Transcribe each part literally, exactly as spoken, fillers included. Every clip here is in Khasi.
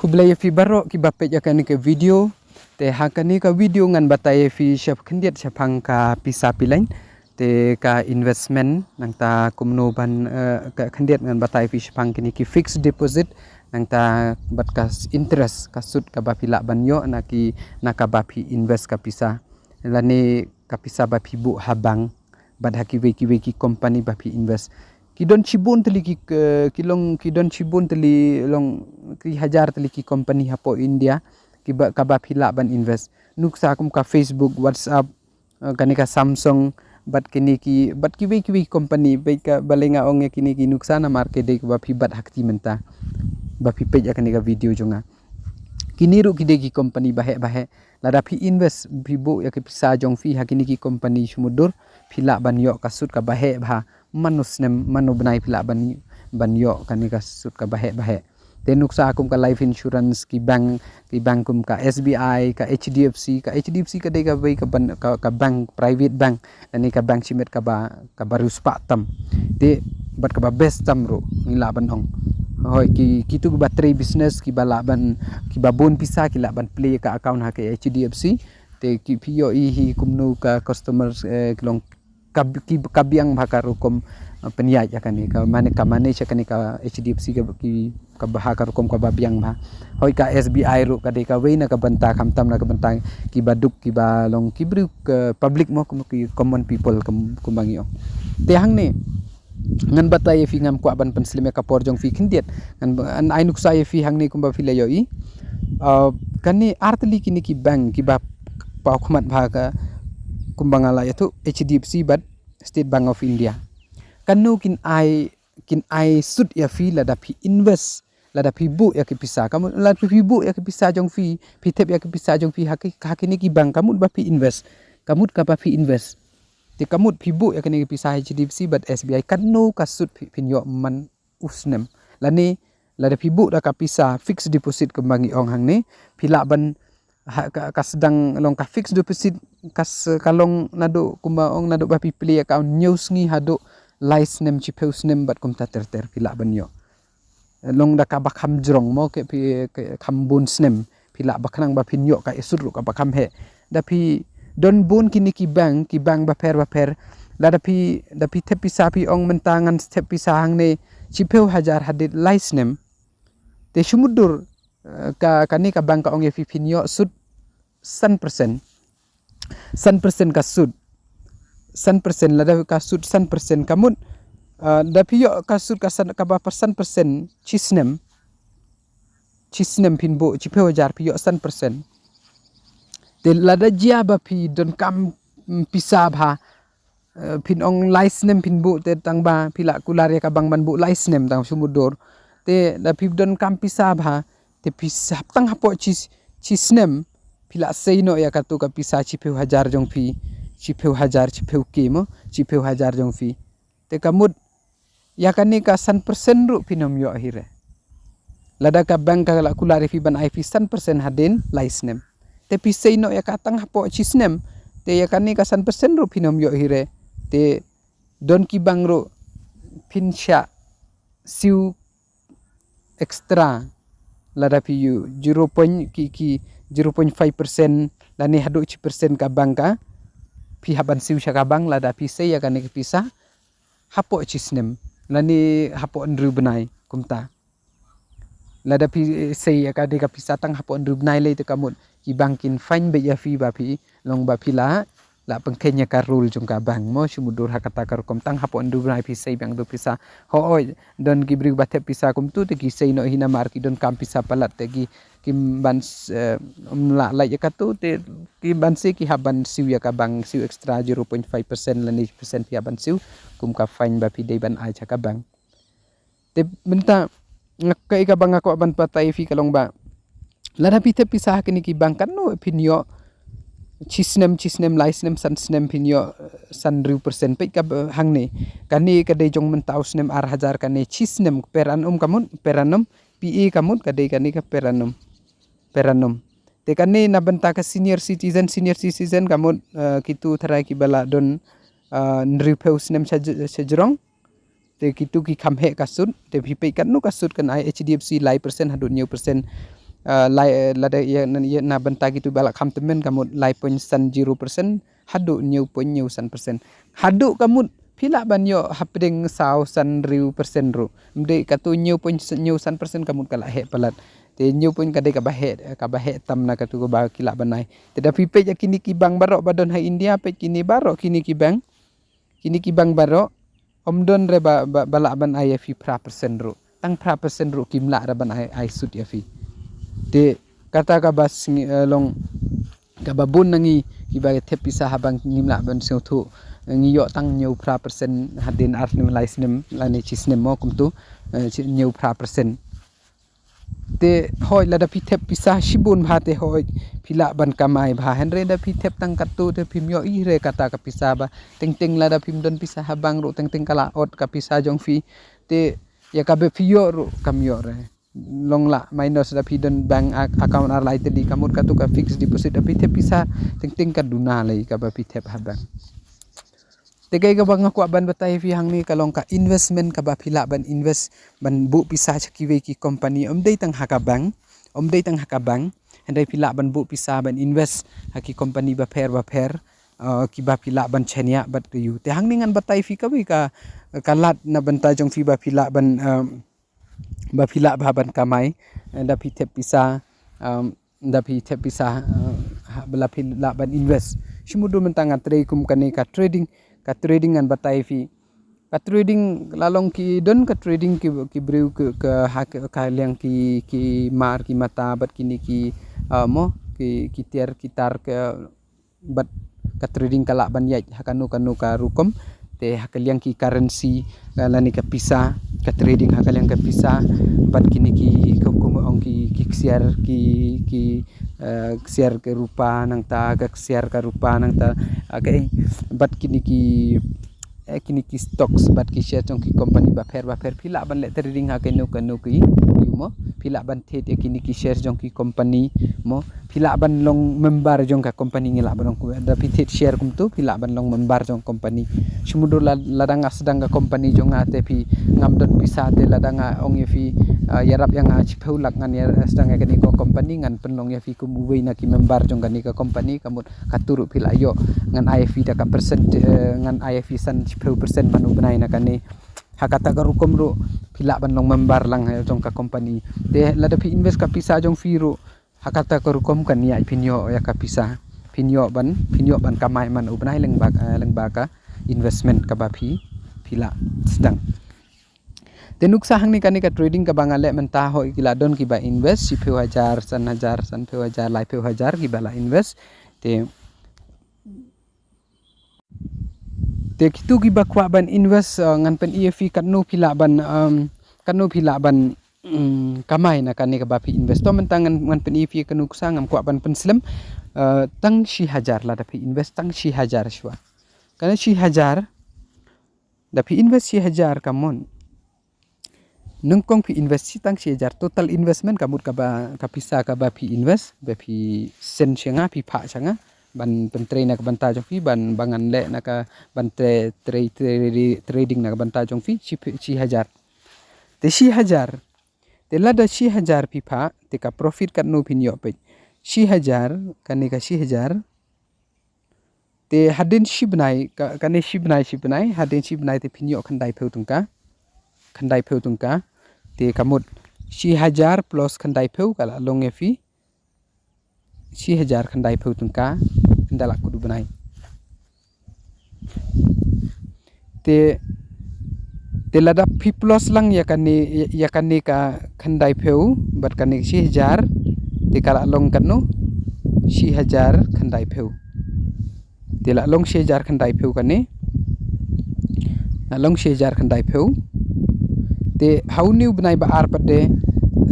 Khublei ïa phi baroh kiba peit ïa kane ka video. Te ha kane ka video ngan batai ïa phi shap khyndiat shaphang ka pisa pilain. Te ka investment nangta kumno ban, eh, ka khyndiat ngan batai ïa phi shaphang kine ki fixed deposit nangta bad ka s-, interest, ka sud kaba phi lah ban ïoh na ki, na kaba phi invest ka pisa. Lane ka pisa ba phi buh ha bank bad ha kiwei kiwei ki company ba phi invest. Ki don shibun tylli ki, ki long, ki don shibun tylli long ki hajar tylli ki company hapoh India kiba, kaba phi lah ban invest. Nuksa kum ka Facebook, WhatsApp, eh, kane ka Samsung, bad kine ki, bad kiwei kiwei ki company, bad ka ba lei nga ong ïa kine ki nuksa namar ki dei kiba phi bat ha kti mynta ba phi peit ïa kane ka video jong nga. Kine ruh ki dei ki company baheh baheh. Lada phi invest, phi buh ïa ki pisa jong phi ha kine ki company shu mutdur, phi lah ban ïoh ka sud kaba heh bha. Man u snem, man u bnai phi lah ban, ban ïoh kane ka sud kaba heh baheh. Te nuksa kum ka life insurance, ki bank, ki bank kum ka S B I, ka H D F C, ka H D F C ka dei kawei ka ban, ka, ka bank, private bank, lane ka bank shimet kaba, kaba riewspah tam. Te bad kaba best tam ruh ngi lah ban ong. Hooid, ki, kitu kiba trei business, kiba lah ban, kiba bun pisa, ki lah ban plie ka account ha ka H D F C. Te ki phi ïohi hi kumno ka customer, eh, ki long ka, ki, ka biang bha ka rukom, eh, pynïaid ïa kane, ka mane, ka manage ïa kane ka H D F C ka, ki, kaba ha ka rukom kaba biang bha. Hooid, ka S B I ruh ka dei kawei na ka bynta, khamtam na ka bynta kiba duk, kiba long ki briew ka public mo, kum ki common people kum, kumba ngi ong. Te hangne ngan batai ïa phi, ngam kwah ban pynslem ïa ka por jong phi khyndiat. Ngan ba-, ngan ai nuksa ïa phi hangne kumba phi la ïohi. Ah, kane ar tylli kine ki bank kiba paw khmat bha ka, kumba nga la ïathuh, H D F C bad State Bank of India. Kano kin ai, kin ai sud ïa phi lada phi invest, lada phi buh ïa ki pisa. Ka mut lada phi buh ïa ki pisa jong phi, phi thep ïa ki pisa jong phi ha ki, ha kine ki bank, ka mut ba phi invest. Ka mut kaba phi invest. Te ka mut phi buh ïa kine ki pisa H D F C bad S B I, kano ka sud phi, phin ïoh man u snem. Lane lada phi buh da ka pisa fixed deposit kumba ngi ong hangne, phi lah ban, ha, ka, ka sdang long ka fixed deposit, ka s-, ka long naduh kumba ong naduh ba phi plie account hynñiew sngi haduh lai snem, shiphew snem bad kumta ter ter phi lah ban ïoh. Long da kaba kham jrong mo, ki phi, ki kham bun snem phi lah ba khnang ba phin ïoh ka sud ruh kaba kham heh. Da phi don bun kine ki bank, ki bank bapher bapher. Lada phi, da phi thep pisa, phi ong mynta ngan thep pisa hangne shiphew hajar hadien lai snem. Te shu mutdur, eh, ka, kane ka bank ka ong ïa phi phin ïoh sud san percent. San percent ka sud. San percent, lada ka sud san percent ka mut, ah, da phi ïoh ka sud ka san, kaba san percent shi snem. Shi snem phin buh, shiphew hajar phi ïoh san percent. Te lada jia ba phi donkam, mm, pisa bha, eh, phin ong lai snem phin buh, te tang ba phi la kular ïa ka bank ban buh lai snem, tang shu mutdur. Te da phi donkam pisa bha, te pisa tang hapoh shi, shi snem phi la sei noh ïa katu ka pisa shiphew hajar jong phi, shiphew hajar, shiphew K mo, shiphew hajar jong phi. Te ka mut ïa kane ka san percent ruh phin ym ïoh hi re. Lada ka bank ka la kular ïa phi ban ai phi san percent hadien lai snem, te phi sei noh ïa ka tang hapoh shi snem, te ïa kane ka san percent ruh phin ym ïoh hi re. Te don ki bank ruh phin shah siew extra, lada phi ïoh zero point ki, ki zero point five percent lane haduh shi percent ka bank ka, phi hap ban siew sha ka bank lada phi sei ïa kane ka pisa hapoh shi snem lane hapoh hynriew bnai kumta. Lada phi sei ïa kane ka pisa tang hapoh hynriew bnai lei, te ka mut ki bank kin fine beit ïa phi ba phi long ba phi la, la pynkheiñ ïa ka rule jong ka bank mo, shu mutdur ha kata ka rukom. Tang hapoh hynriew bnai phi sei biang tu pisa. Hooid, don ki briew ba thep pisa kumtu te ki sei noh hi namar ki donkam pisa palat, te ki, kim ban s-, eh, ym lah lait ïa katu, te ki ban sei ki hap ban siew ïa ka bank, siew extra zero point five percent lane percent phi hap ban siew kum ka fine ba phi dei ban ai sha ka bank. Te mynta nga, kaei kaba nga kwah ban batai ïa phi ka long ba lada phi thep pisa ha kine ki bank, katno phin ïoh shi snem, shi snem, lai snem, san snem phin ïoh, eh, san hynriew percent. Peit kaba hangne, kane ka dei jong mynta u snem ar hajar, kane shi snem per annum ka mut, per annum, P A ka mut, ka dei kane ka per annum, per annum. Te kane na bynta ka senior citizen, senior citizen ka mut, eh, kitu tharai kiba la don, eh, hynriewphew snem sha j-, sha jrong. Te kitu ki kham heh ka sud, te phi peit katno ka sud kan ai, H D F C lai percent haduh hynñiew percent. eh, lai, eh, lada ïa na, ïa na bynta kitu ba la kham tymmen ka mut lai point san zero percent haduh hynñiew point hynñiew san percent. Haduh ka mut phi lah ban ïoh hapdeng saw san hynriew percent ruh. Ym dei, katu hynñiew point hynñiew san percent ka mut ka la heh palat. Te hynñiew point ka dei kaba heh, kaba heh tam na katu kaba ki lah ban ai. Te da phi peit ïa kine ki bank baroh ba don ha India, peit kine baroh kine ki bank. Kine ki bank baroh, ym don re ba, ba, ba lah ban ai ïa phi phra percent ruh. Tang phra percent ruh kim lah re ban ai, ai sut ïa phi. Te kata kaba sngi, eh, long kaba bun na ngi kiba thep pisa ha bank ngim lah ban sngewthuh. Ngi ïoh tang hynñiew phra percent hadien ar snem lai snem lane shi snem mo kumtu, eh, shi hynñiew phra percent. Te hooid lada phi thep pisa shibun bha te hooid phi lah ban kamai bha, hynrei da phi thep tang katto te phim ïoh ih re kata ka pisa ba teng teng lada phim don pisa ha bank ruh teng teng ka la ot ka pisa jong phi. Te ïa kaba phi ïoh ruh kam ïoh re. Long lah minus da phi don bank ac-, account ar lai tylli, ka mut katu ka fixed deposit da phi thep pisa teng teng ka duna lei kaba phi thep ha bank. Te kaei kaba nga kwah ban batai ïa phi hangne ka long ka investment kaba phi lah ban invest ban buh pisa sha kiwei ki company, ym dei tang ha ka bank, ym dei tang ha ka bank, hynrei phi lah ban buh pisa ban invest ha ki company bapher bapher, eh, kiba phi lah ban shaniah bad ïa u. Te hangne ngan batai ïa phi kawei ka, ka lad na bynta jong phi ba phi lah ban, eh, ba phi lah bha ban kamai, eh, da phi thep pisa, um, da phi thep pisa, eh, ha, ba la phi lah ban invest. Shu mutdur mynta nga trei kum kane ka trading, ka trading ngan batai ïa phi. Ka trading la long ki don ka trading ki, ki briew ki, ka ha, ka, ka liang ki, ki mar ki mata bad kine ki, eh, mo, ki, ki tiar ki tar ka bad ka trading ka lah ban ïaid ha kano kano ka rukom. Te ha ka liang ki currency, eh, lane ka pisa, ka trading ha ka liang ka pisa bad kine ki kum, kum ong ki, ki ksiar ki, ki, eh, ksiar ka rupa nangta, ka ksiar ka rupa nangta. Okay, bad kine ki, eh, kine ki stocks bad ki share jong ki company bapher bapher phi lah ban leh trading ha kano kano ki, ïa mo, phi lah ban thied ïa kine ki share jong ki company mo, phi lah ban long member jong ka company, ngi lah ban long, da phi thied share kumtu phi lah ban long member jong company. Shu mutdur la, lada nga sdang ka company jong nga te phi ngam don pisa te lada nga ong ïa phi, ah, ïarap ïa nga shiphew lak ngan ïa sdang ïa kane ka company, ngan pynlong ïa phi kum uwei na ki member jong kane ka company, ka mut katu ruh phi lah ïoh, ngan ai ïa phi da ka percent, eh, ngan ai ïa phi san shiphew percent man u bnai na kane. Ha kata ka rukom ruh phi lah ban long member lang, eh, jong ka company. Te lada phi invest ka pisa jong phi ruh ha kata ka rukom kan ïaid phin ïoh ïa ka pisa. Phin ïoh ban, phin ïoh ban kamai man u bnai lyngba, eh, lyngba ka investment kaba phi, phi lah sdang. Te nuksa hangne kane ka trading kaba nga leh mynta, hooid ki la don kiba invest shiphew hajar, san hajar, sanphew hajar, laiphew hajar kiba la invest. Te, te kitu kiba kwah ban invest, eh, ngan pyni ïa phi katno phi lah ban, em, katno phi lah ban, em, kamai na kane kaba phi invest. To mynta ngan, ngan pyni ïa phi ka nuksa, ngam kwah ban pynslem, eh, tang shi hajar, lada phi invest tang shi hajar shuwa. Kane shi hajar, da phi invest shi hajar ka mon. Nyngkong phi invest shi tang shi hajar, total investment ka mut kaba, ka pisa kaba phi invest, ba phi send sha nga, phi phah sha nga ban pyntrei na ka bynta jong phi, ban, ba ngan leh na ka ban tra-, tra-, tra-, trading na ka bynta jong phi, shi phi, shi hajar. Te shi hajar. Te lada shi hajar phi phah, te ka profit katno phin ïoh peit. Shi hajar, kane ka shi hajar. Te hadien shi bnai, ka, kane shi bnai, shi bnai, hadien shi bnai te phin ïoh khyndaiphew tyngka. Khyndaiphew tyngka. Te ka mut shi hajar plus khyndaiphew ka la long ïa phi shi hajar khyndaiphew tyngka, ynda la kut u bnai. Te, te lada phi plus lang ïa kane, ïa kane ka khyndaiphew bad kane shi hajar, te ka la long katno? Shi hajar khyndaiphew. Te la long shi hajar khyndaiphew kane. La long shi hajar khyndaiphew. Te ha une u bnai ba ar pat de,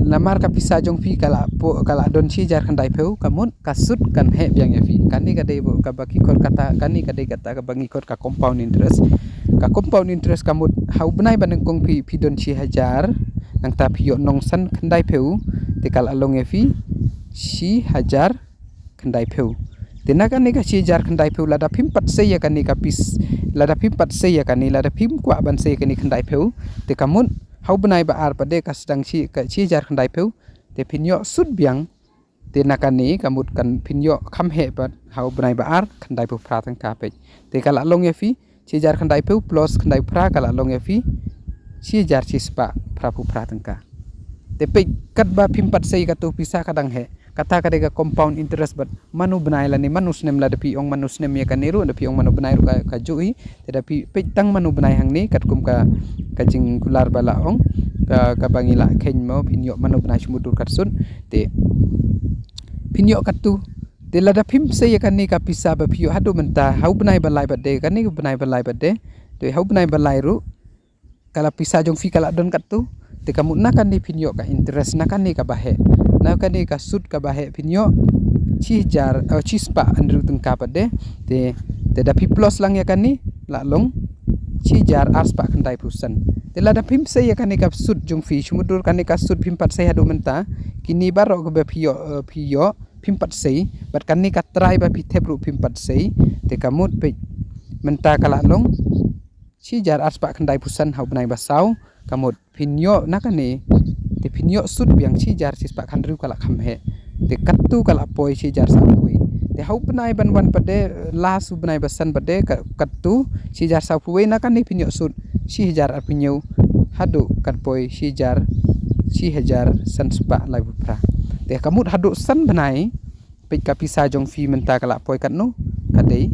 namar ka pisa jong phi ka la po-, ka la don shi hajar khyndaiphew, ka mut ka sut kan heh biang ïa phi. Kane ka dei ba, kaba ki khot kata, kane ka dei kata kaba ngi khot ka compound interest. Ka compound interest ka mut ha u bnai ba nyngkong phi, phi don shi hajar, nangta phi ïoh nongsan khyndaiphew, te ka la long ïa phi shi hajar khyndaiphew. Te na kane ka shi hajar khyndaiphew, lada phim pat sei ïa kane ka pis, lada phim pat sei ïa kane, lada phim kwah ban sei ïa kane khyndaiphew, te ka mut ha u bnai ba ar pat de ka sdang shi, ka shi hajar khyndaiphew, Te phin ïoh sut biang. Te na kane ka mut kan phin ïoh kham heh pat ha u bnai ba ar khyndai phew phra tyngka peit. Te ka la long ïa phi shi hajar khyndai phew plus khyndai phew phra ka la long ïa phi shi hajar shi spah phra phew phra tyngka. Te peit katba phim pat sei katu pisa ka dang heh. Kata ka dei ka compound interest bad man u bnai lane man u snem lada phi ong man u snem ïa kane ruh da phi ong man u bnai ruh ka, ka juh hi. Te da phi peit tang man u bnai hangne katkum ka, ka jingkular ba la ong ka, kaba ngi la kheiñ mo phin ïoh man u bnai shu mudui kat sut. Te phin ïoh katu. Te lada phim sei ïa kane ka pisa ba phi ïoh haduh mynta ha u bnai ba lai bad de kane u bnai ba lai bad de. Te ha u bnai ba lai ruh ka la pisa jong phi ka la don katu. Te ka mut na kane phin ïoh ka interest na kane kaba heh. Na kane ka sut kaba heh phin ïoh shi hajar, eh, shi spah hynriew tyngka pat de. Te, te da phi plus lang ïa kane la long shi hajar ar spah khyndai phew san. Te lada phim sei ïa kane ka sut jong phi shu mudui kane ka sut phim pat sei haduh mynta. Kine baroh kaba phi ïoh, eh, phi ïoh phim pat sei bad kane ka trai ba phi thep ruh phim pat sei. Te ka mut peit mynta ka la long shi hajar ar spah khyndai phew san ha u bnai ba saw. Ka mut phin ïoh na kane te phin ïoh sut biang shi hajar shi spah khyndai phew ka la kham heh. Te katu ka la poi shi hajar saw phew. Te ha u bnai ban wan pat de, last u bnai ba san pat de ka, katu shi hajar saw phew na kane phin ïoh sut shi hajar ar phew hynñiew haduh kat poi shi hajar, shi hajar san spah lai phew phra. Te ka mut haduh san bnai peit ka pisa jong phi mynta ka la poi katno, ka dei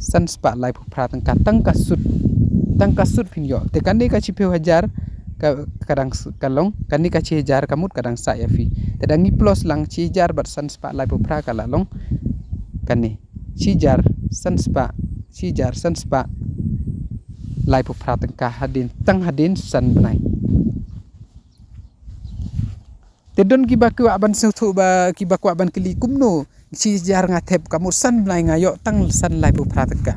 san spah lai phew phra tyngka tang ka sut, tang ka sut phin ïoh. Te kane ka shi phew hajar ka, ka dang s-, ka long, kane ka shi hajar ka mut ka dang sah ïa phi. Te da ngi plus lang shi hajar bad san spah lai phew phra ka la long kane shi hajar san spah, shi hajar san spah lai phew phra tyngka hadien, tang hadien san bnai. Te don kiba kwah ban sngewthuh ba kiba kwah ban kylli kumno shi hajar nga thep ka mut san bnai nga ïoh tang san lai phew phra tyngka.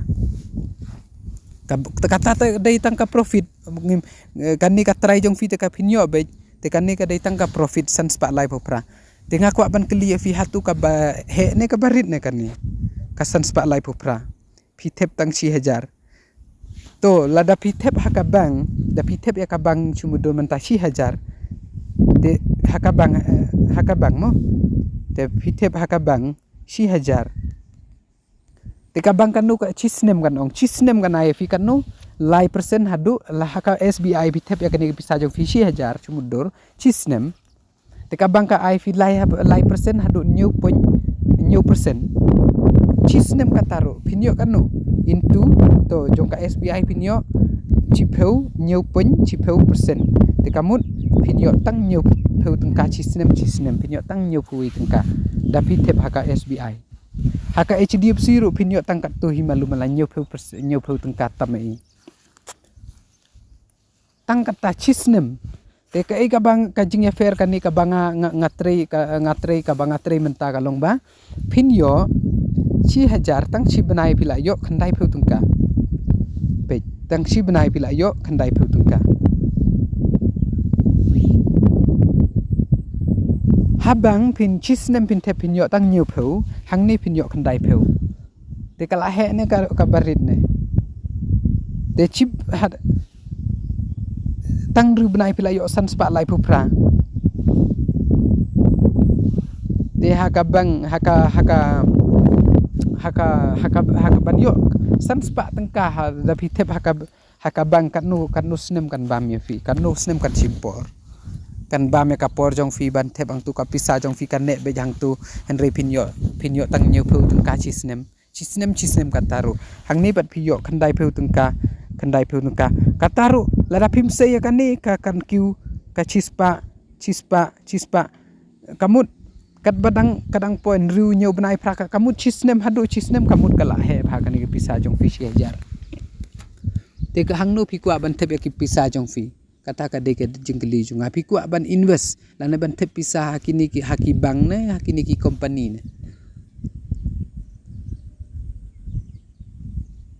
Ka, kata te dei tang ka profit. Ngim, eh, kane ka trai jong phi te ka phin ïoh beit. Te kane ka dei tang ka profit san spah lai phew phra. Te nga kwah ban kylli ïa phi hato kaba heh ne kaba rit ne kane ka san spah lai phew phra. Phi thep tang shi hajar. To lada phi thep ha ka bank, da phi thep ïa ka bank shu mudui mynta shi hajar. Te ha ka bank, eh, ha ka bank mo. Te phi thep ha ka bank shi hajar. Te ka bank katno ka shi snem kan ong, shi snem kan ai phi katno lai percent haduh la ha ka S B I phi thep ïa kane ka pisa jong phi shi hajar shu mudui shi snem. Te ka bank ka ai phi lai, lai percent haduh hynñiew point hynñiew percent. Shi snem kata ruh phin ïoh katno into to jong ka S B I phin ïoh shi phew hynñiew point shi phew percent. Te ka mut phin ïoh tang hynñiew phew tyngka shi snem, shi snem phin ïoh tang hynñiew phew tyngka da phi thep ha ka S B I. Ha ka H D F C ruh phin ïoh tang katto hi malu mala hynñiew phew percent, hynñiew phew tyngka tam i. Tang kata shi snem. Te kaei kaba ka jingïapher kane kaba nga, nga, nga trei ka, nga trei kaba nga trei mynta ka long ba phin ïoh shi hajar tang shi bnai phi la ïoh khyndai phew tyngka. Peit, tang shi bnai phi la ïoh khyndai phew tyngka. Ha bank phin shi snem phin thep phin ïoh tang hynñiew phew, hangne phin ïoh khyndai phew. Te ka la heh ne ka, kaba rit ne. Te shi ha tang hynriew bnai phi la ïoh san spah lai phew phra. Te ha ka bank, ha ka, ha ka, ha ka, ha ka, ha ka ban ïoh san spah tyngka ha da phi thep ha ka, ha ka bank katno, katno snem kan bam ïa phi, katno snem kan shim por. Kan bam ïa ka por jong phi ban thep hangtu ka pisa jong phi kan neh beit hangtu, hynrei phin ïoh, phin ïoh tang hynñiew phew tyngka shi snem. Shi snem, shi snem kata ruh. Hangne pat phi ïoh khyndai phew tyngka, khyndai phew tyngka. Kata ruh, lada phim sei ïa kane ka kan kiew ka shi spah, shi spah, shi spah. Ka mut, katba dang, ka dang poi hynriew hynñiew bnai phra ka, ka mut shi snem haduh shi snem ka mut ka la heh bha kane ka pisa jong phi shi hajar. Te ka hangno phi kwah ban thep ïa ki pisa jong phi. Kata ka dei ka jingkylli jong nga, phi kwah ban invest lane ban thep pisa ha kine ki, ha ki bank ne ha kine ki company ne.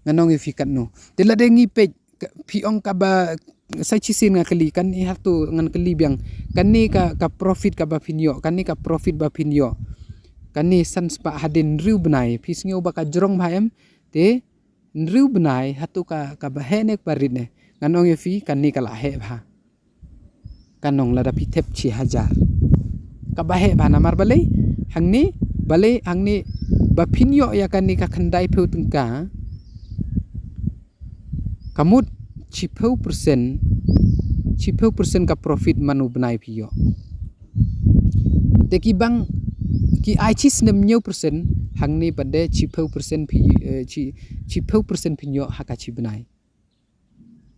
Ngan ong ïa phi katno. Te lada ngi peit ka, phi ong kaba sa shisien nga kylli, kane hato ngan kylli biang. Kane ka, ka profit kaba phin ïoh, kane ka profit ba phin ïoh. Kane san spah hadien hynriew bnai, phi sngew ba ka jrong bha em? Te hynriew bnai hato ka, kaba heh ne kaba rit ne? Ngan ong ïa phi kane ka la heh bha. Ka nong lada phi thep shi hajar. Kaba heh bha namar balei? Hangne, balei hangne ba phin ïoh ïa kane ka khyndai phew tyngka. Ka mut shi phew percent, shi phew percent ka profit man u bnai phi ïoh. Te ki bang, ki ai shi snem hynñiew percent, hangne pat de shi phew percent phi, eh, shi, shi phew percent phin ïoh ha ka shi bnai.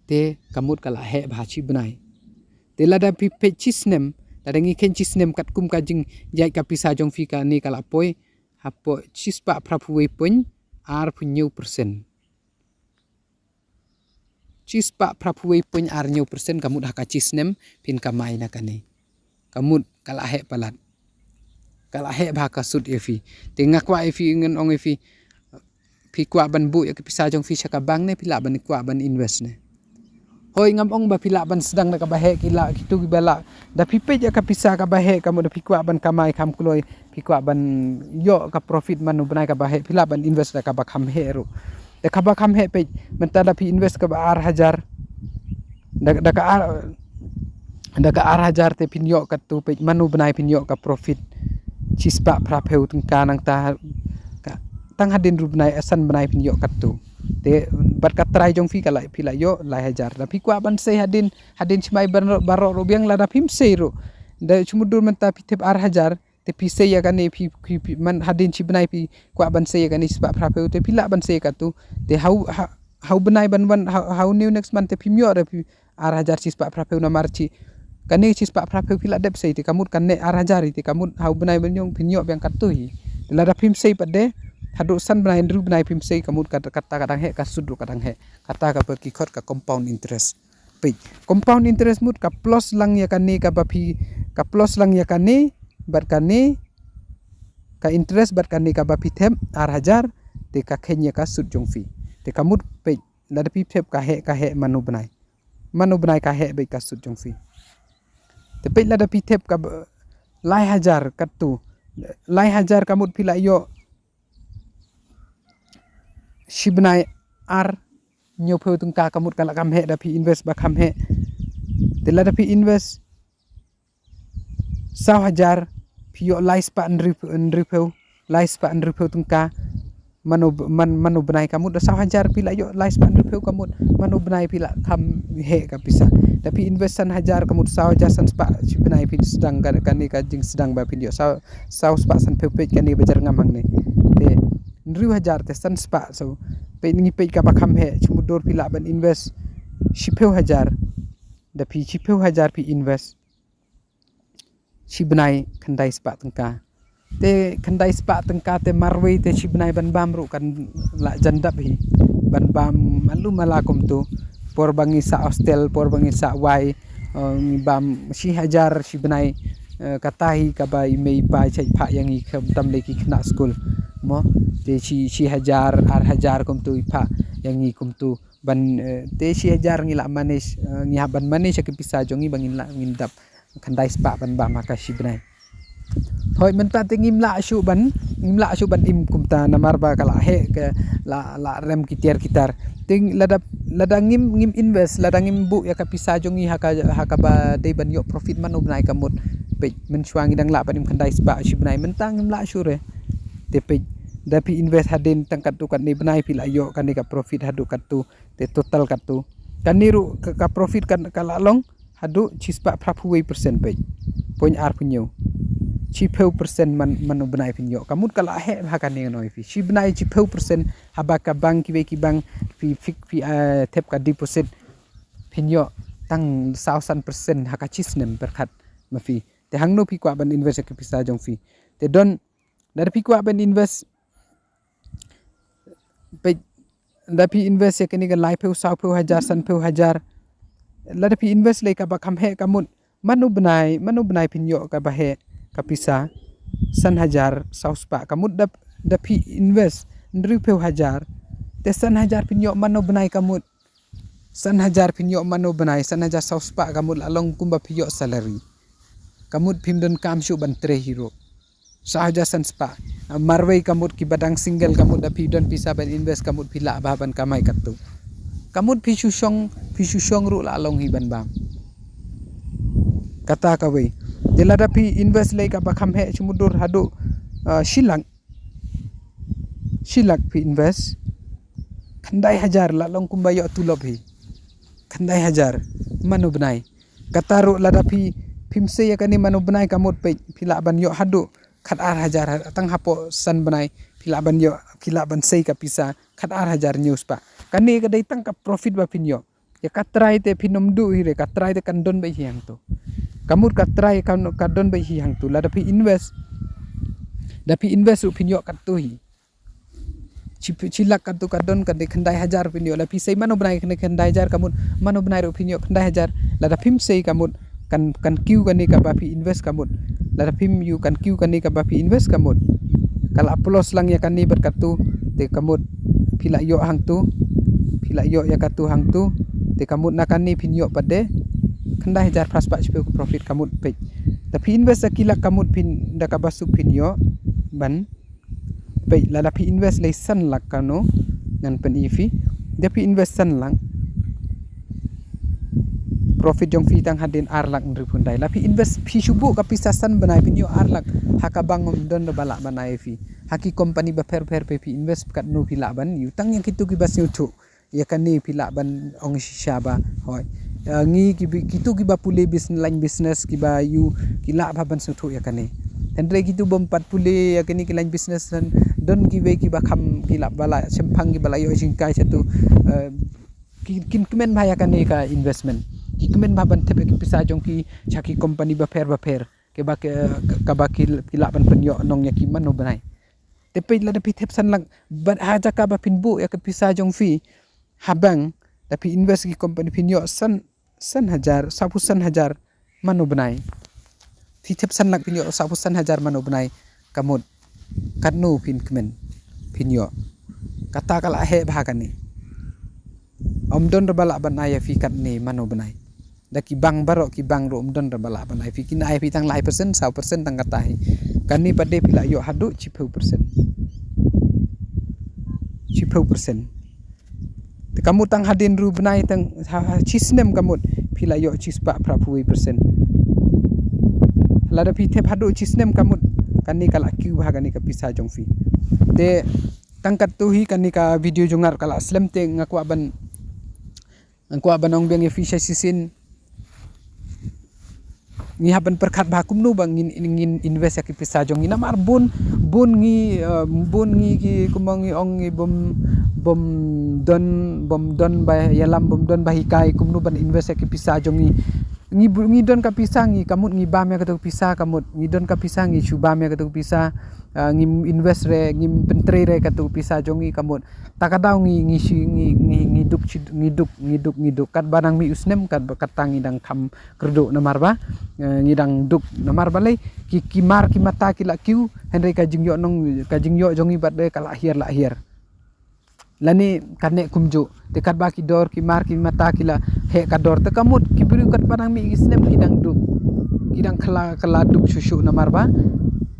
Te ka mut ka la heh bha shi bnai. Te lada phi peit shi snem, lada ngi kheiñ shi snem katkum ka jingïaid ka pisa jong phi kane ka la poi, hapoh shispah phra phew wei point ar phew hynñiew percent. Shispah phra phew wei point ar hynñiew percent ka mut ha ka shi snem phin kamai na kane. Ka mut ka la heh palat. Ka la heh bha ka sut ïa phi. Te nga kwah ïa phi ngan ong ïa phi. Phi kwah ban buh ïa ka pisa jong phi sha ka bank ne phi lah ban kwah ban invest ne. Hoi ngam ong ba phi lah ban sdang da kaba heh ki lah kitu kiba lah. Da phi peit ïa ka pisa kaba heh ka mut da phi kwah ban kamai kham kloi. Phi kwah ban ïoh ka profit man u bnai kaba heh phi lah ban invest da kaba kham heh ruh. Da kaba kham heh peit mynta da phi invest kaba ar hajar. Da, da ka ar, da ka ar hajar te phin ïoh katto peit man u bnai phin ïoh ka profit. Shispah phra phew tyngka nangta ka, tang hadien ru bnai, eh, san bnai phin ïoh katto. Te bad ka trai jong phi ka la phi la ïoh lai hajar. Da phi kwah ban sei hadien, hadien shimai baroh, baroh ruh biang lada phim sei ruh. Da shu mutdur mynta phi thep ar hajar, te phi sei ïa kane phi, phi, phi, man hadien shi bnai phi kwah ban sei ïa kane shispah phra phew te phi lah ban sei katto. Te ha u, ha, ha u bnai ban wan, ha, ha u new next month te phim ïoh re phi ar hajar shispah phra phew namar shi. Kane shispah phra phew phi lah dep sei te ka mut kane ar hajar te ka mut ha u bnai ban ïong phin ïoh biang katto hi. Te lada phim sei pat de, haduh san bnai hynriew bnai phim sei ka mut kat-, kata ka dang heh ka sut ruh ka dang heh. Kata kaba ki khot ka compound interest. Peit, compound interest mut ka plus lang ïa kane kaba phi, ka plus lang ïa kane, bad kane, ka interest bad kane kaba phi thep, ar hajar, te ka kheiñ ïa ka sut jong phi. Te ka mut peit, lada phi thep ka heh, ka heh man u bnai. Man u bnai ka heh beit ka sut jong phi. Te peit lada phi thep kaba, lai hajar katto. Lai hajar ka mut phi la ïoh shi bnai ar hynñiew phew tyngka ka mut ka la kham heh da phi invest ba kham heh. Te lada phi invest saw hajar phi ïoh lai spah hynriew, hynriew phew, lai spah hynriew phew tyngka. Man u b-, man, man u bnai ka mut da saw hajar phi la ïoh lai spah hynriew phew ka mut man u bnai phi la kham heh ka pisa. Da phi invest san hajar ka mut saw hajar san spah shi bnai phin sdang ka, kane ka jingsdang ba phin ïoh saw, saw spah san phew peit kane ba jar ngam hangne. Te hynriew hajar te san spah, so peit ngi peit kaba kham heh, shu mutdur phi lah ban invest shi phew hajar. Da phi shi phew hajar phi invest shi bnai khyndai spah tyngka. Te khyndai spah tyngka te marwei te shi bnai ban bam ruh kan lah jan dap hi. Ban bam malu mala kumtu. Por ba ngi sah hostel, por ba ngi sah wai, eh, ngi bam shi hajar shi bnai, eh, kata hi kaba i mei i pa i shait phah ïa ngi khamtam lei ki khynnah skul. Mo, te shi, shi hajar, ar hajar kumtu i phah ïa ngi kumtu. Ban, eh, te shi hajar ngi lah manage, eh, ngi hap ban manage ïa ki pisa jong ngi ba ngin lah ngin dap khyndai spah ban bam ha ka shi bnai. Hoi mynta te ngim lah shuh ban, ngim lah shuh ban im kumta namar ba ka la heh ka la, la rem ki tiar ki tar. Te lada, lada ngim, ngim invest, lada ngim buh ïa ka pisa jong ngi ha ka, ha kaba dei ban ïoh profit man u bnai ka mut. Peit mynshuwa ngi dang lah ban im khyndai spah shi bnai mynta ngim lah shuh re. Te peit da phi invest hadien tang katto katne bnai phi la ïoh kane ka profit haduh katto. Te total katto. Kane ruh ka, ka profit kan ka la long haduh shispah phra phew wei percent peit. Point ar phew hynñiew. Shi phew percent man, man u bnai phin ïoh. Ka mut ka la heh bha kane ngan ong ïa phi. Shi bnai shi phew percent haba ka bank kiwei ki bank phi fix phi, eh, thep ka deposit phin ïoh tang saw san percent ha ka shi snem pyrkhat ma phi. Te hangno phi kwah ban invest ïa ka pisa jong phi. Te don lada phi kwah ban invest peit, lada phi invest ïa kane ka lai phew, saw phew hajar, san phew hajar. Lada phi invest lei kaba kham heh ka mut man u bnai, man u bnai phin ïoh kaba heh ka pisa. San hajar saw spah ka mut da, da phi invest hynriew phew hajar. Te san hajar phin ïoh man u bnai ka mut. San hajar phin ïoh man u bnai, san hajar saw spah ka mut la long kumba phi ïoh salary. Ka mut phim donkam shuh ban trei hi ruh. Saw hajar san spah. Marwei ka mut kiba dang single ka mut da phi don pisa ban invest ka mut phi lah bha ban kamai katto. Ka mut phi shu shong, phi shu shong ruh la long hi ban bam. Kata kawei. Te lada phi invest lei kaba kham heh shu mutdur haduh, ah, shi lak. Shi lak phi invest. Khyndai hajar la long kumba ïoh tulop hi. Khyndai hajar. Mano bnai. Kata ruh lada phi, phim sei ïa kane mano bnai ka mut peit phi lah ban ïoh haduh khat ar hajar, tang hapoh san bnai phi lah ban ïoh, phi lah ban sei ka pisa khat ar hajar hynñiew spah. Kane ka dei tang ka profit ba phin ïoh. Ïa ka trai te phin ym duh hi re, ka trai te kan don beit hi hangto. Ka mut ka trai ka, ka don beit hi hangto. Lada phi invest, da phi invest ruh phin ïoh katto hi. Shi, shi lak katto ka don, ka dei khyndai hajar phin ïoh. La phi sei mano bnai khyndai, khyndai hajar ka mut, mano bnai ruh phin ïoh khyndai hajar. Lada phim sei ka mut, kan, kan kiew kane kaba phi invest ka mut. Lada phim ïoh kan kiew kane kaba phi invest ka mut. Ka la plus lang ïa kane bad katto, te ka mut phi la ïoh hangto, phi la ïoh ïa katto hangto, te ka mut na kane phin ïoh pat de khyndai hajar phra spah shiphew ka profit ka mut peit. Da phi invest da ki lak ka mut phin, da kaba suk phin ïoh ban peit. Lada phi invest lei san lak kano, ngan pyni ïa phi. Da phi invest san lak, profit jong phi tang hadien ar lak hynriewphew khyndai. La phi invest, phi shu buh ka pisa san bnai phin ïoh ar lak. Ha ka bank ym don ruh ba lah ban ai ïa phi. Ha ki company bapher bapher phi invest, katno phi lah ban ïoh, tang ïa kito kiba sngewthuh ïa kane phi lah ban ong shisha ba, hooid, ah, ngi ki bi-, kito kiba pule bus-, line business kiba ïoh, ki lah bha ban sngewthuh ïa kane. Hynrei kito bym pat pule ïa kine ki line business, don kiwei kiba kham, ki lah ba la shemphang, kiba la ïoh jinghikai shatu, eh, ki, kin kmen bha ïa kane ka investment. Ki kmen bha ban thep ïa ki pisa jong ki sha ki company bapher bapher, kaba ki, kaba ki, ki lah ban pynïoh nong ïa ki mano bnai. Te peit, lada phi thep san lak, bad ha jaka ba phin buh ïa ka pisa jong phi ha bank, da phi invest ki company phin ïoh san, san hajar, sawphew san hajar mano bnai. Phi thep san lak phin ïoh sawphew san hajar mano bnai. Ka mut katno phin kmen, phin ïoh. Kata ka la heh bha kane. Ym don ruh ba lah ban ai ïa phi katne mano bnai. Da ki bank baroh, ki bank ruh ym don ruh ba lah ban ai phi, kin ai phi tang lai percent, saw percent tang kata hi. Kane pat de phi la ïoh haduh shiphew percent. Shiphew percent. Te ka mut tang hadien hynriew bnai, tang ha, ha shi snem ka mut phi la ïoh shispah phraphew percent. Lada phi thep haduh shi snem ka mut, kane ka la kiew bha kane ka pisa jong phi. Te tang katto hi kane ka video jong nga ruh ka la slem, te nga kwah ban, nga kwah ban ong biang ïa phi sa shisien. Ngi hap ban pyrkhat bha kumno ba ngin, ngin invest ïa ki pisa jong ngi, namar bun, bun ngi, eh, bun ngi ki, kumba ngi ong, ngi bym, bym don, bym don ba ïalam, bym don ba hikai kumno ban invest ïa ki pisa jong ngi. Ngi bu-, ngi don ka pisa ngi, ka mut ngi bam ïa kato ka pisa, ka mut ngi don ka pisa ngi shu bam ïa kato ka pisa, ah, ngim invest re, ngim pyntrei re kato ka pisa jong ngi, ka mut. Ta ka daw ngi, ngi shi, ngi, ngi, ngi duk shi, ngi duk, ngi duk, ngi duk. Katba nang mih u snem, katba, kata ngi dang kham kyrduh namar ba, eh, ngi dang duk namar balei, ki, ki mar ki mata ki la kiew, hynrei ka jingïoh nong, ka jingïoh jong ngi bad de ka la hiar, la hiar. Lane kane kumjuh, te katba ki dor, ki mar ki mata ki la heh ka dor, te ka mut ki briew katba nang mih ki snem ki dang duk, ki dang kylla, kylla duk shuh shuh namar ba.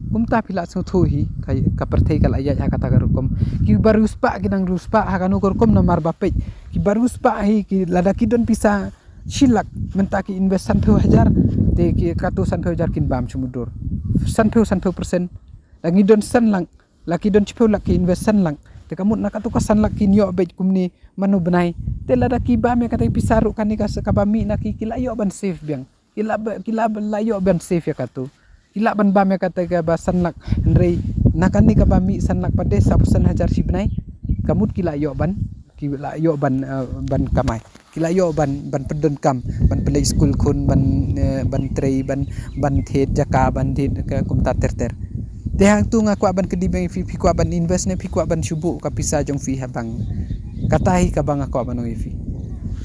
Kumta phi la sngewthuh hi, ka, ka pyrthei ka la ïaid ha kata ka rukom. Kiba riewspah ki dang riewspah ha kano ka rukom namar ba peit. Kiba riewspah hi ki lada ki don pisa shi lak, mynta ki invest sanphew hajar, te ki katto sanphew hajar kin bam shu mutdur. Sanphew, sanphew percent. Da ngi don san lak, la ki don shiphew lak ki invest san lak. Te ka mut na kato ka san lak kin ïoh beit kumne mano bnai. Te lada ki bam ïa kata ka pisa ruh kane ka sa kaba mih na ki, ki la ïoh ban save biang. Ki la ba, ki la ba, la ïoh ban save ïa kato. Ki la ban bam ïa kata kaba san lak, hynrei na kane kaba mih san lak pat de sawphew san hajar shi bnai. Ka mut ki la ïoh ban, ki la ïoh ban, eh, ban kamai. Ki la ïoh ban, ban pyndonkam, ban pynleit skul khun, ban, eh, ban trei, ban, ban thied jaka, ban thied ka kumta ter ter. Te hangto nga kwah ban kylli biang ïa phi, phi kwah ban invest ne phi kwah ban shu buh ka pisa jong phi ha bank? Kata hi kaba nga kwah ban ong ïa phi.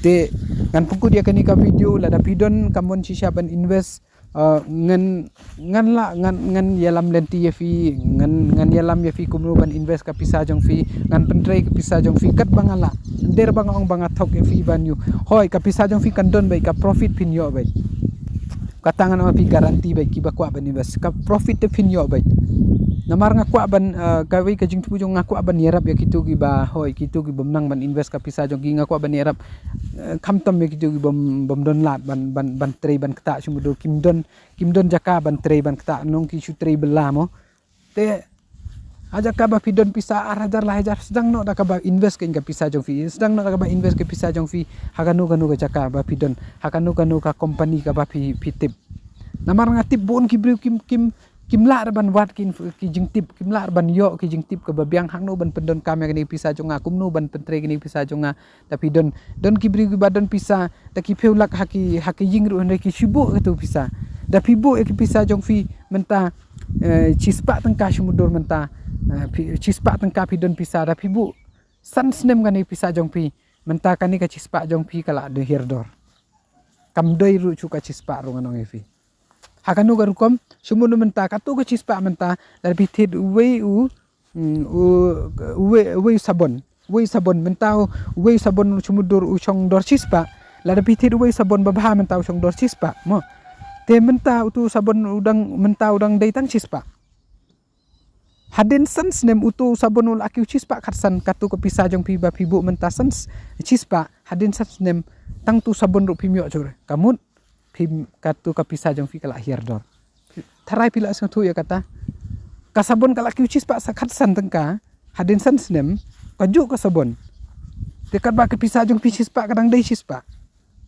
Te ngan pynkut ïa kane ka video, lada phi don ka mon shisha ban invest, ah, ngan, ngan lah, ngan, ngan ïalam lynti ïa phi, ngan, ngan ïalam ïa phi kumno ban invest ka pisa jong phi, ngan pyntrei ka pisa jong phi katba nga lah. Ym dei ba nga ong ba nga thok ïa phi ban ïoh. Hooid, ka pisa jong phi kan don beit, ka profit phin ïoh beit. Kata ngan ong ïa phi guarantee beit, kiba kwah ban invest, ka profit te phin ïoh beit. Namar nga kwah ban, eh, kawei ka jingthmu jong nga, kwah ban ïarap ïa kito kiba hoi, kito ki bym nang ban invest ka pisa jong ki, nga kwah ban ïarap, eh, khamtam ïa kito ki bym, bym don lad ban, ban, ban trei ban ktah, shu mutdur kim don, kim don jaka ban trei ban ktah, nong ki shu trei bylla mo. Te ha jaka ba phi don pisa ar hajar lai hajar, sdang noh da kaba invest kein ka pisa jong phi, sdang noh da kaba invest ka pisa jong phi ha kano kano ka jaka ba phi don, ha kano kano ka company kaba phi, phi tip. Namar nga tip bun ki briew kim, kim, kim lah ban wad ki, ki jingtip, kim lah ban ïoh ki jingtip kaba biang, hangno ban pyndonkam ïa kane pisa jong nga, kumno ban pyntrei kane pisa jong nga. Da phi don, don ki briew kiba don pisa, da ki phew lak ha ki, ha ki ïing ruh, hynrei ki shu buh katu pisa. Da phi buh ïa ki pisa jong phi mynta, eh, shispah tyngka, shu mutdur mynta, eh, phi, shispah tyngka phi don pisa, da phi buh san snem kane pisa jong phi, mynta kane ka shispah jong phi ka la dei hiar dor. Kam dei ruh shuh ka shispah ruh, ngan ong ïa phi. Ha kano ka rukom, shu mutdur mynta, katu ka shispah mynta, lada phi thied uwei u, mm, u, uwei, uwei u sabon. Uwei u sabon mynta u, uwei u sabon, shu mutdur u shong dor shispah. Lada phi thied uwei u sabon babha mynta u shong dor shispah, mo. Te mynta utu u sabon u dang, mynta u dang dei tang shispah. Hadien san snem utu u sabon u la kiew shispah khatsan, katu ka pisa jong phi ba phi buh mynta san s-, shispah, hadien san snem tang utu u sabon ruh phim ïoh shuh re. Ka mut, phim, katu ka pisa jong phi ka la hiar dor. Tharai phi la sngewthuh ïa kata. Ka sabon ka la kiew shispah sa khatsan tyngka, hadien san snem, kajuh ka sabon. Te katba ka pisa jong phi shispah, ka dang dei shispah.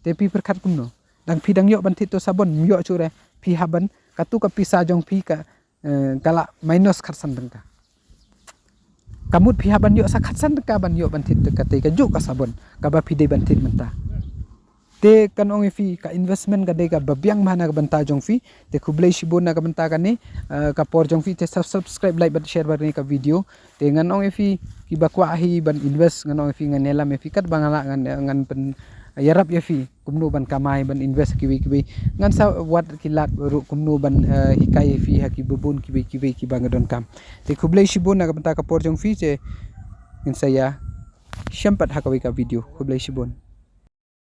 Te phi pyrkhat kumno? Dang phi dang ïoh ban thied utu u sabon, ym ïoh shuh re. Phi hap ban, katu ka pisa jong phi ka, eh, ka la minus khatsan tyngka. Ka mut phi hap ban ïoh sa khatsan tyngka ban ïoh ban thied kata kajuh ka sabon kaba phi dei ban thied mynta. Te ngan ong ïa phi, ka investment ka dei kaba biang bha na ka bynta jong phi. Te khublei shibun na ka bynta kane, eh, ka por jong phi, te sub-, subscribe, like bad share bad kane ka video. Te ngan ong ïa phi kiba kwah hi ban invest, ngan ong ïa phi, ngan ïalam ïa phi katba nga lah, ngan, ngan pyn, ïarap ïa phi kumno ban kamai, ban invest kiwei kiwei. Ngan sa wad ki lad ruh kumno ban, eh, hikai ïa phi ha kiba bun kiwei kiwei kiba nga donkam. Te khublei shibun na ka bynta ka por jong phi, te ngin sa ïa shem pat ha kawei ka video. Khublei shibun.